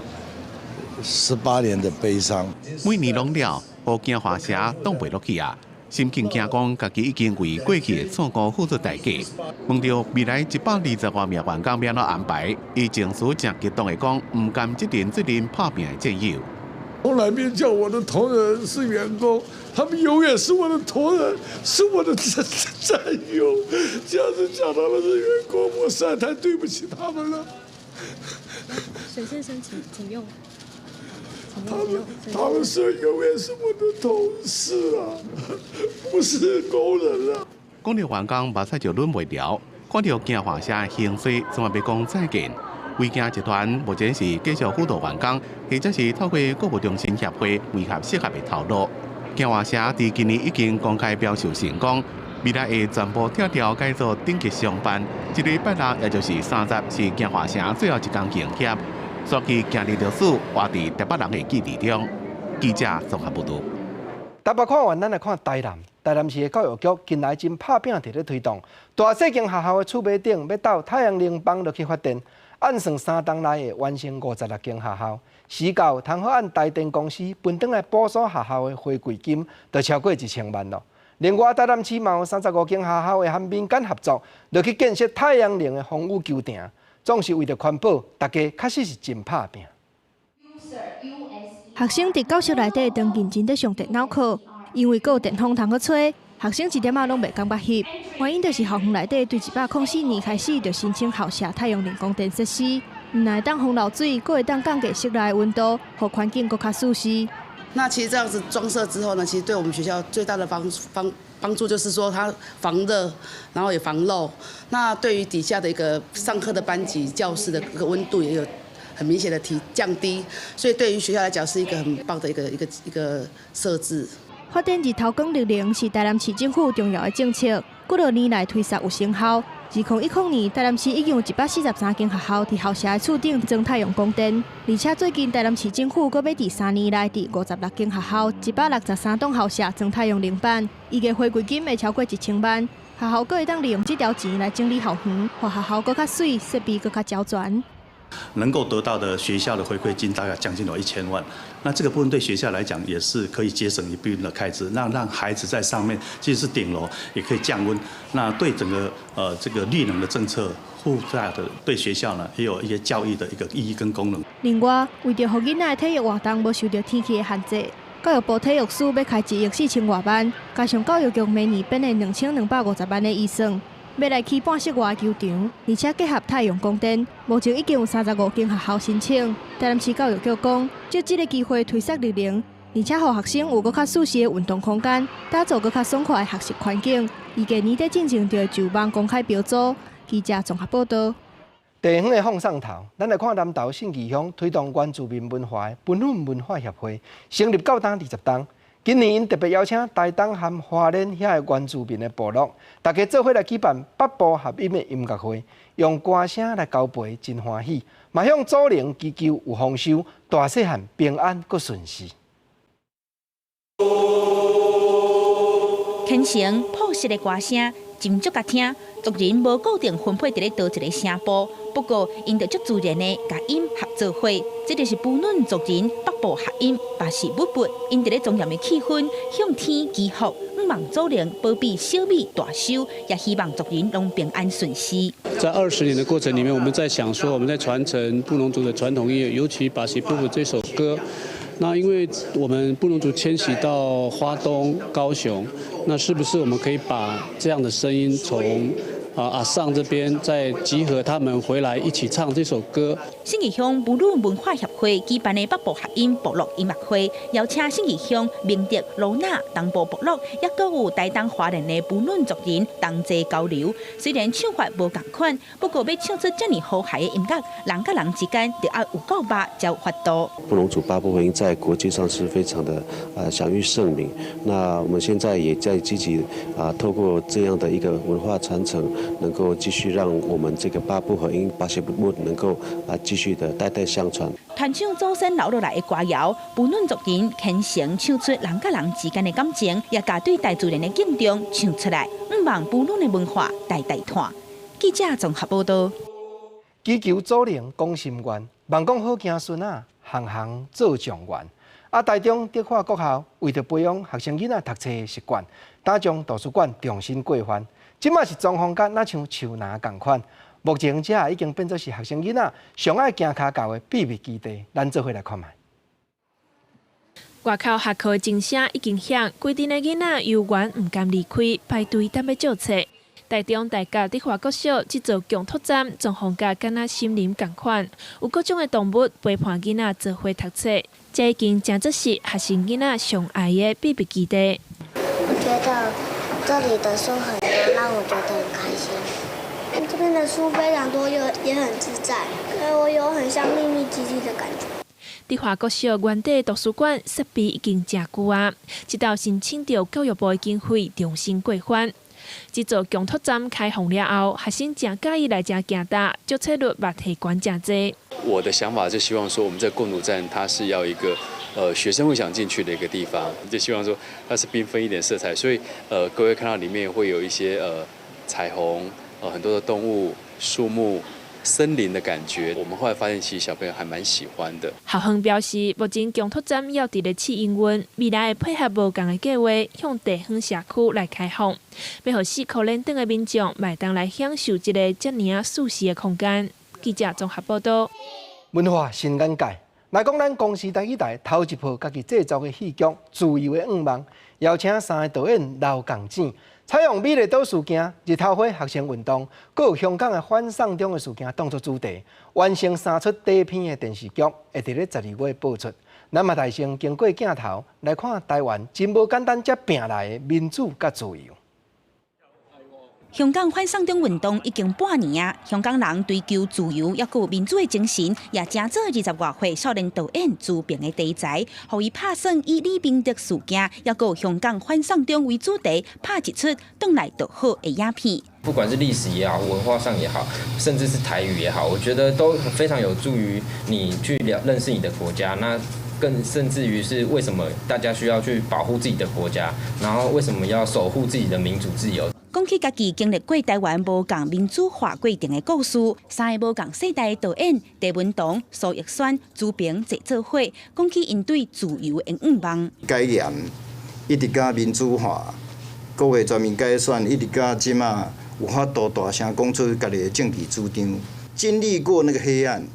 18年的悲傷。每年攏了，予京華城擋袂落去啊！沈慶京講，家己已經為過去的錯誤付出代價。問著未來120多萬名員工欲按怎安排，伊情緒誠激動的講，毋甘這陣這陣拍拚的戰友。從來沒叫我的同仁是員工，他們永遠是我的同仁，是我的戰友。這樣子叫他們是員工，我實在太對不起他們了。沈先生，請用。他們是永遠是我的同事啊，不是工人啊。講著員工目屎就忍袂牢，看著京華城的興衰，總欲講再見。維京集團目前是繼續輔導員工，或者是透過購物中心協會配合適合的頭路。京華城佇今年已經公開標售成功，未來會全部拆掉改做頂級商辦。這禮拜六，也就是30，是京華城最後一工營業。煞去今日歷史活佇台北人的記憶中。記者綜合報導。台北看完，咱來看台南。台南市的教育局近來真拍拚佇咧推動，大細間學校的厝尾頂欲鬥太陽能板落去發電，按算3冬內會完成56間學校。時到通好按台電公司分轉來補助學校的回饋金，就超過1000萬咯。另外，台南市嘛有35間學校會和民間合作，落去建設太陽能的風雨球場，總是為著環保，大家確實是真拍拚。學生佇教室內底當認真佇上電腦課，因為閣有電風通好吹，學生一點仔攏袂感覺翕。原因就是校園內底對104年開始就申請校舍太陽能光電設施，毋但會當防漏水，閣會當降低室內溫度，予環境閣較舒適。那其實這樣子裝設之後呢，其實對我們學校最大的幫助就是說它防熱，然後也防漏。那對於底下的一個上課的班級教室的一個溫度也有很明顯的降低，所以對於學校來講是一個很棒的一個設置。發展日頭光綠能是台南市政府重要的政策，幾落年來推實有成效。2010年，台南市已經有143間學校佇校舍的厝頂裝太陽光電，而且最近台南市政府閣欲佇3年內佇56間學校、163棟校舍裝太陽能板，預計回饋金會超過1000萬。學校閣會當利用這條錢來整理校園，予學校閣較媠，設備閣較齊全。能夠得到的學校的回饋金大概將近有1000萬，那這個部分對學校來講也是可以節省一部分的開支，讓孩子在上面，即使是頂樓也可以降溫。那對整個這個綠能的政策附帶的對學校呢，也有一些教育的一個意義跟功能。另外，為著予囡仔的體育活動無受著天氣的限制，教育部體育署欲開1億4千外萬，加上教育局每年編的2250萬的預算，欲來起半室外球場，而且結合太陽光電，目前已經有35間學校申請。台南市教育局講，藉這个機會推捒綠能，而且予學生有閣較舒適的運動空間，打造閣較爽快的學習環境。預計年底進前就會就網公開標租。記者綜合報導。地方的放送頭，咱來看南投信義鄉推動原住民文化的布農文化協會成立到今20冬。今年𪜶特別邀請台東和花蓮遐个原住民的部落，大家做伙來舉辦八部合音的音樂會，用歌聲來交陪，真歡喜，嘛向祖靈祈求有豐收，大細漢平安閣順遂。虔誠樸實的歌聲，斟酌共聽，族人無固定分配佇咧佗一个聲部，不過𪜶就足自然的共音合做伙，這就是布農族人八部合音，巴西噗噗，𪜶佇咧莊嚴的氣氛向天祈福，望祖靈保庇小米大收，也希望族人攏平安順遂。在20年的過程裡面，我們在想說，我們在傳承布農族的傳統音樂，尤其巴西噗噗這首歌。那因為我們布農族遷徙到花東、高雄，那是不是我們可以把這樣的聲音從阿桑這邊再集合他們回來一起唱這首歌？信義鄉布農文化協會舉辦的八部合音部落音樂會，邀請信義鄉明德、羅那東部部落，抑閣有台東花蓮的布農族人同齊交流。雖然唱法無仝款，不過欲唱出遮爾和諧的音樂，人佮人之間著愛有夠肉才有法度。布農族八部合音在國際上是非常的享譽盛名。那我們現在也在積極啊，透過這樣的一個文化傳承，能夠繼續讓我們這個八部合音巴西噗噗能夠啊繼續的代代相傳。傳唱祖先留落來的歌謠，布農族人虔誠唱出人佮人之間的感情，也共對大自然的敬重唱出來，向望布農的文化代代傳。記者綜合報導。祈求祖靈講心願，望講好子孫仔，行行做狀元。啊，台中德化國校為著培養學生囡仔讀冊的習慣，打將圖書館重新過範。這馬是裝潢甲若像樹林仝款。目前這已經變做是學生囡仔上愛行跤到的秘密基地。咱做伙來看覓。外口下課的鐘聲已經響，規陣的囡仔猶原毋甘離開，排隊等欲借冊。台中大甲德化國小這座共托站裝潢甲敢若森林仝款，有各種的動物陪伴囡仔做伙讀冊，這已經成做是學生囡仔上愛的秘密基地。我覺得這裡的書很多，讓我覺得很開心。這邊的書非常多，又也很自在，所以我有很像秘密基地的感覺。德化國小原底圖書館設備已經誠舊啊，這道申請著教育部的經費重新過番。這座共托站開放了後，學生誠佮意來遮行搭，借冊率嘛提懸誠濟。我的想法就希望說，我們這個共讀站它是要一個學生會想進去的一個地方，就希望說它是繽紛一點色彩，所以各位看到裡面會有一些彩虹，很多的動物、樹木、森林的感覺。我們後來發現，其實小朋友還蠻喜歡的。校方表示，目前共托站猶佇咧試營運，未來會配合無仝的計劃，向地方社區來開放，欲予四箍連轉的民眾嘛會當來享受這个遮爾仔舒適的空間。記者綜合報導。文化新眼界，來講咱公視台語台頭一部家己製作的戲劇《自由的願望》，邀請三个導演劉共展，採用美麗島事件、日頭花學生運動，閣有香港的反送中的事件當作主題，完成三齣短片的電視劇，會佇咧12月播出。咱嘛來先經過鏡頭來看台灣真無簡單才拚來的民主佮自由。香港反送中運動已經半年啊，香港人追求自由抑閣有民主的精神，也成做20外歲少年導演朱平的題材，予伊拍算以李明哲事件，抑閣有香港反送中為主題，拍一齣轉來就好的影片。不管是歷史也好，文化上也好，甚至是台語也好，我覺得都非常有助於你去了認識你的國家。那更甚至於是為什麼大家需要去保護自己的國家，然後為什麼要守護自己的民主自由？講起家己經歷過台灣無仝民主化過程的故事，三个無仝世代的導演鄭文堂、蘇奕瑄、朱平坐做伙，講起𪜶對自由的願望。解嚴一直到民主化，國會全面改選，一直到這馬有法度大聲講出家己的政治主張。經歷過那個黑暗，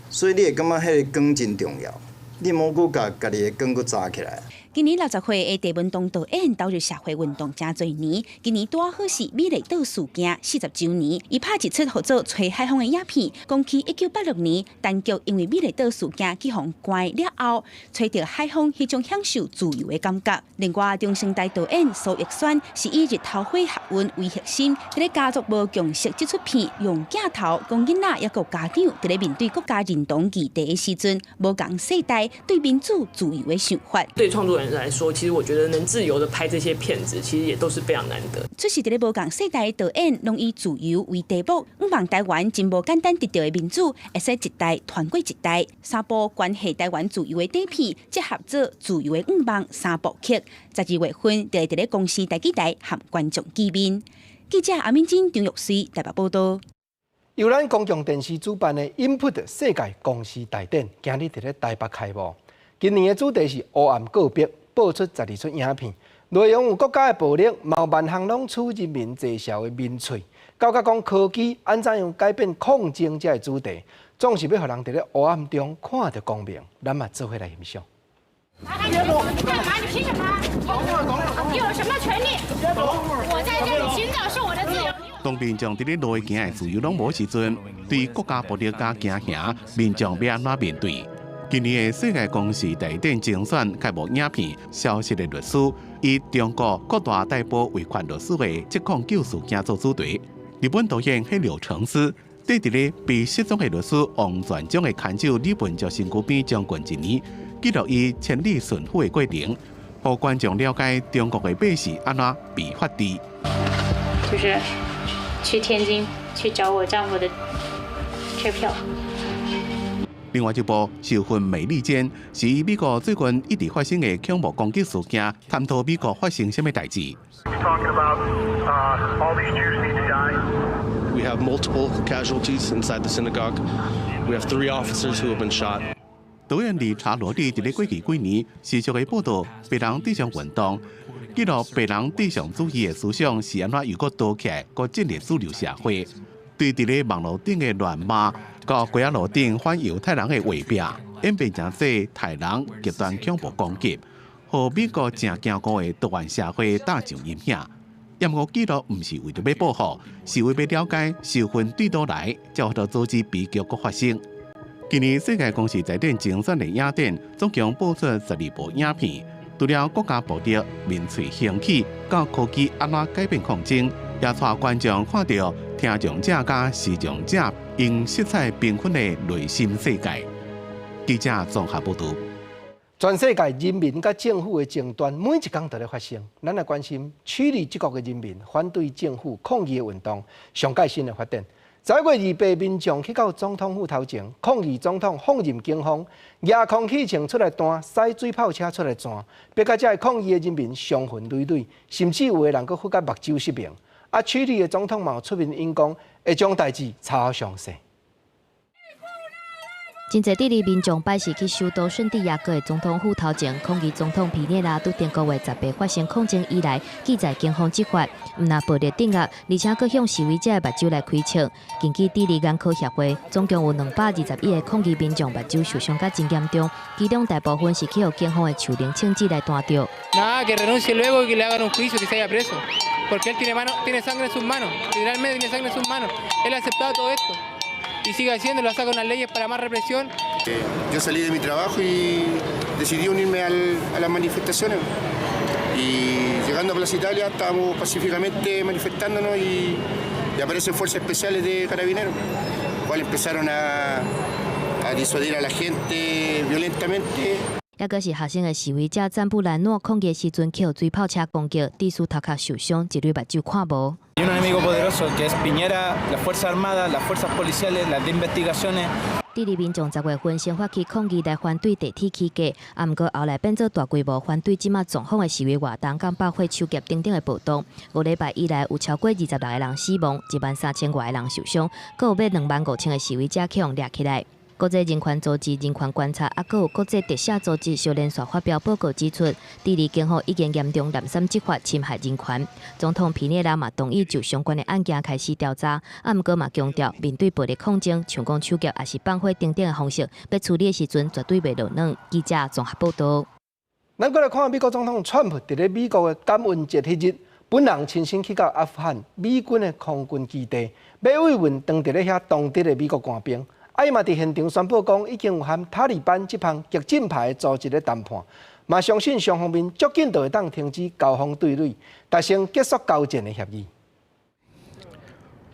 所以你會感覺彼个光真重要。你毋閣共家己的光閣紮起來。今年60歲的鄭文堂導演投入社會運動誠濟年，今年拄好是美麗島事件40週年。伊拍一齣號做《吹海風》的影片，講起1986年，當局因為美麗島事件去予關了後，吹著海風彼種享受自由的感覺。另外，中生代導演蘇奕瑄是以日頭花學運為核心，佇咧家族無共識這齣片，用鏡頭講囡仔抑閣家長佇咧面對國家認同議題的時陣，無仝世代對民主自由的想法。對創作人來說，其實我覺得能自由的拍這些片子，其實也都是非常難得。出席佇咧無仝世代的導演，攏以自由為題目，向望台灣真無簡單得著的民主，會使一代傳過一代。三部關係台灣自由的短片，結合做自由的願望三部曲。12月份就會佇咧公視台語台和觀眾見面。記者阿敏珍、張玉穗台北報道。由咱公共電視主辦的 Input 世界公視大典，今日佇咧台北開幕。今年的主題是烏暗告白，播出12齣影片，內容有國家的暴力，嘛有萬項攏取人民嘲笑的民粹，到佮講科技按怎樣改變抗爭這个主題，總是欲予人佇咧烏暗中看著光明。咱嘛做伙來欣賞。你幹嘛？你憑什麼？你有什麼權利？我在這裡尋找是我的自由。當民眾佇咧路行的自由攏無時陣，對國家暴力佮驚嚇，民眾欲按怎面對？今年的世界公視大典精選開幕影片《消失的律師》，以中國各大逮捕維權律師的七控九事件做主題。日本導演黑柳徹子，對佇咧被失蹤的律師王全璋的牽手李文足身軀邊將近一年，記錄伊千里尋夫的過程，予觀眾了解中國的百姓按怎被法治。就是去天津去找我丈夫的車票。另外一部《仇恨美利堅》是以美國最近一直發生的恐怖攻擊事件，探討美國發生啥物代誌。 We have multiple casualties inside the synagogue. We have three officers who have been shot. 導演理查羅蒂佇咧過去幾年持續的報導白人至上運動，記錄白人至上主義的思想是按怎又閣倒起來，閣進入主流社會。對佇咧網路頂的亂罵，佮街仔路頂反猶太人的畫壁，演變成做刣人極端恐怖攻擊，予美國誠堅固的多元社會打上陰影。毋過記錄毋是為著欲報復，是為欲了解仇恨對佗來，才有阻止悲劇閣發生。今年世界公視大典精選的影展，總共播出12部影片，除了國家暴力、民粹興起，到科技按怎改變抗爭，也帶觀眾看著聽障者佮視障者用色彩繽紛的內心世界。記者綜合報導。全世界人民佮政府的爭端，每一工都咧發生。咱來關心智利這國的人民反對政府抗議的運動，上蓋新的發展。11月28，民眾去到總統府頭前抗議總統放任警方，舉空氣槍出來彈，駛水炮車出來彈，逼共這个抗議的人民傷痕累累，甚至有的人閣發覺目睭失明。啊，智利的總統嘛有出面應講，會將代誌查詳細。真濟智利民眾拜四去首都聖地亞哥的總統府頭前抗議總統皮涅拉對頂個月18發生抗爭以來，拒載警方執法，毋但暴力鎮壓，而且閣向示威者的目睭來開槍。根據智利眼科協會，總共有221個抗議民眾目睭受傷甲真嚴重，其中大部分是去予警方的樹靈槍支來彈著。 Nada, que renuncie luego y que le hagan un juicio, que se vaya preso, porque él tiene mano, tiene sangre en sus manos, literalmente tiene sangre en sus manos. Él ha aceptado todo esto y sigue haciéndolo, saca unas leyes para más represión. Yo salí de mi trabajo y decidí unirme a las manifestaciones. Y llegando a Plaza Italia estábamos pacíficamente manifestándonos y aparecen fuerzas especiales de carabineros, cuales empezaron a disuadir a la gente violentamente. 猶閣是學生的示威者贊布蘭諾抗議時陣，予水炮車攻擊，致使頭殼受傷，一對目睭看無。 Hay un enemigo poderoso que es Piñera, las Fuerzas Armadas, las Fuerzas Policiales, las de investigaciones. 智利民眾10月份先發起抗議來反對地鐵起價，啊，毋過後來變做大規模反對這馬狀況的示威活動，佮放火手劫等等的暴動。5禮拜以來，有超過26個人死亡，1萬3千外個人受傷，閣有欲2萬5千個示威者予掠起來。國際人權組織人權觀察，啊，閣有國際特赦組織相連續發表報告指出，智利警方已經嚴重濫散執法，侵害人權。總統皮涅拉嘛同意就相關的案件開始調查，啊，毋過嘛強調，面對暴力抗爭，像講手劫抑是放火等等的方式，欲處理的時陣絕對袂落軟。記者綜合報導。咱閣來看美國總統川普佇咧美國的感恩節彼日，本人親身去到阿富汗美軍的空軍基地，欲慰問當佇咧遐當值的美國官兵。啊，伊嘛佇現場宣布講，已經有和塔利班這項激進派的組織咧談判，嘛相信雙方面足緊就會當停止交鋒對壘，達成結束交戰的協議。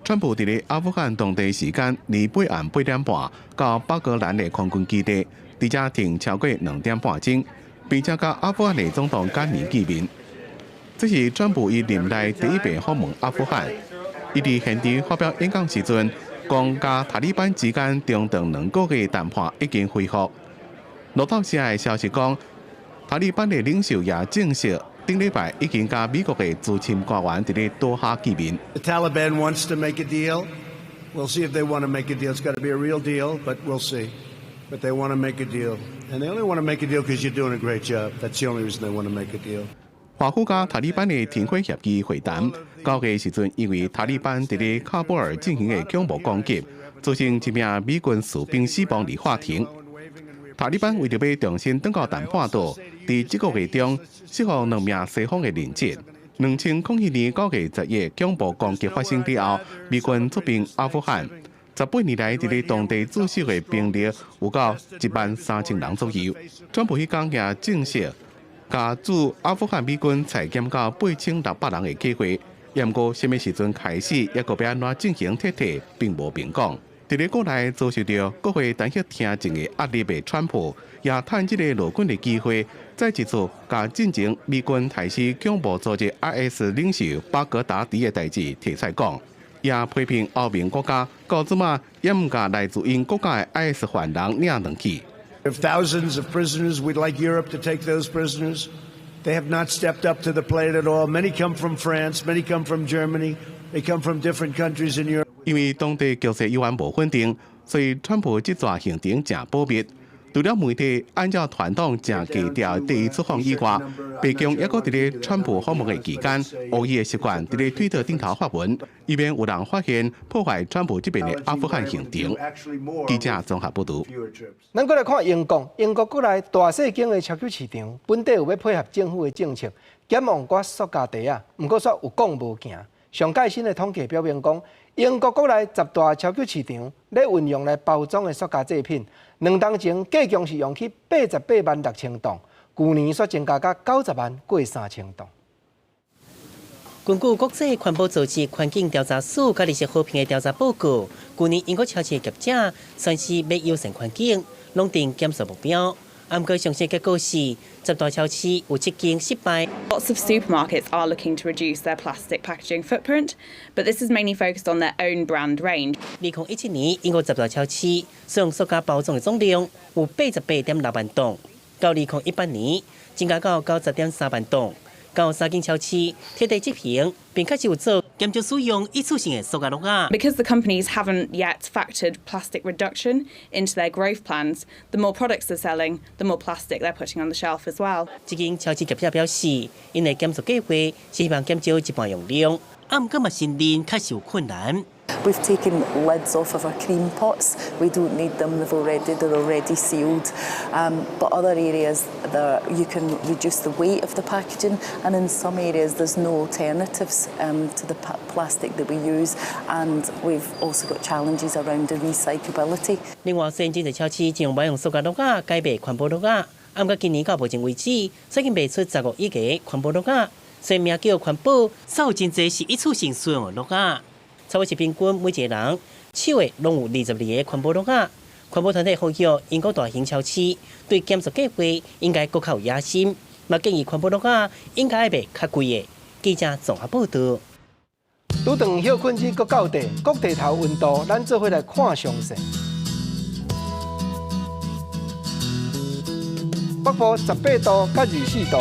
川普佇咧阿富汗當地時間28暗8點半到巴格蘭的空軍基地，佇遮停超過2點半鐘，並且佮阿富汗的總統甘尼見面。這是川普伊任內第一遍訪問阿富汗。伊佇現場發表演講時陣，講佮塔利班之間長達2個月談判已經恢復。路透社的消息講，塔利班的領袖也證實，頂禮拜已經佮美國的資深官員佇咧多哈見面。 The Taliban wants to make a deal. We'll see if they want to make a deal. It's got to be a real deal, but we'll see. But they want to make a deal, and they only want to make a deal because you're doing a great job. That's the only reason they want to make a deal. 華府佮塔利班的停火協議會談，9月時陣，因為塔利班佇咧喀布爾進行的恐怖攻擊，造成一名美軍士兵死亡佇法庭。塔利班為著欲重新轉到談判桌，佇這個月中釋放兩名西方的人質。2001年9月11日恐怖攻擊發生之後，美軍出兵阿富汗，18年來佇咧當地駐守的兵力有到1萬3千人左右。川普彼工也證實，共駐阿富汗美軍裁減到8600人的計劃，毋過啥物時陣開始，抑閣欲按怎進行撤退，並無明講。佇咧國內遭受著國會彈劾聽證的壓力的川普，也趁這個落滾的機會，再一次共進前美軍刣死恐怖組織 IS 領袖巴格達迪的代誌提出來講，也批評歐盟國家到這馬猶毋共來自𪜶國家的 IS 犯人領轉去。 If thousands of prisoners, we'd like Europe to take those prisoners. They have not stepped up to the plate at all. Many come from France, many come from Germany. They come from different countries in Europe. 因為當地局勢猶原無穩定，所以川普這逝行程誠保密。除了媒體按照傳統誠低調第一出訪以外，白宮猶閣佇咧川普訪問的期間，予伊的習慣佇咧推特頂頭發文，以免有人發現破壞川普這邊的阿富汗行程。記者綜合報導。咱閣來看英國，英國國內大細間的超級市場，本底有欲配合政府的政策，減用寡塑膠袋仔，毋過煞有講無行。上蓋新的統計表明講，英國國內十大超級市場咧運用來包裝的塑膠製品，2冬前計共是用去88萬6千磅，舊年煞增加到90萬過3千磅。根據國際環保組織環境調查署佮綠色和平的調查報告，舊年英國超市業者宣示欲友善環境，攏定減塑目標。毋過上新結果是，十大超市有七間失敗。 Lots of supermarkets are looking to reduce their plastic packaging footprint, but this is mainly focused on their own brand range. 2017年，英國十大超市使用塑膠包裝的總量有88.6萬噸，到2018年增加到90.3萬噸。到三間超市徹底執行，並開始有做減少使用一次性的塑膠袋仔。 Because the companies haven't yet factored plastic reduction into their growth plans, the more products they're selling, the more plastic they're putting on the shelf as well. 這間超市業者表示，𪜶的減塑計劃是希望減少一半用量，毋過嘛承認確實有困難。 We've taken lids off of our cream pots. We don't need them. They're already sealed. But other areas, there you can reduce the weight of the packaging, and in some areas there's no alternatives to the plastic that we use. And we've also got challenges around the recyclability. 另外，雖然真濟超市將無愛用塑膠袋仔改賣環保袋仔，毋過今年到目前為止，已經賣出15億個環保袋仔。雖然名叫環保，煞有真濟是一次性使用的袋仔。差不多是平均每一個人手的攏有22個環保袋仔。環保團體呼籲英國大型超市對減塑計劃應該閣較有野心，嘛建議環保樂仔應該賣較貴的。記者綜合報導。拄頓歇睏日閣到底，各地頭溫度，咱做伙來看詳細。北部18度佮24度，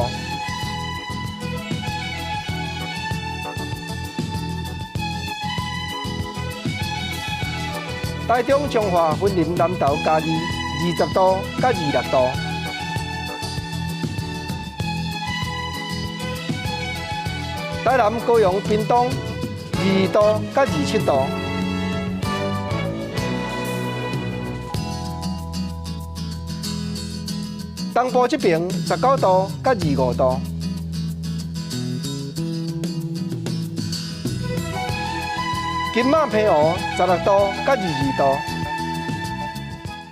台中彰化、雲林、南投、嘉義20度佮26度。台南、高雄、屏東22度佮27度。東部這邊19度佮25度。金馬澎湖16度佮22度。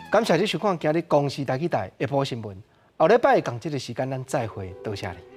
感謝你收看今日公視台語台下晡新聞。後禮拜仝這个時間，咱再會，多謝你。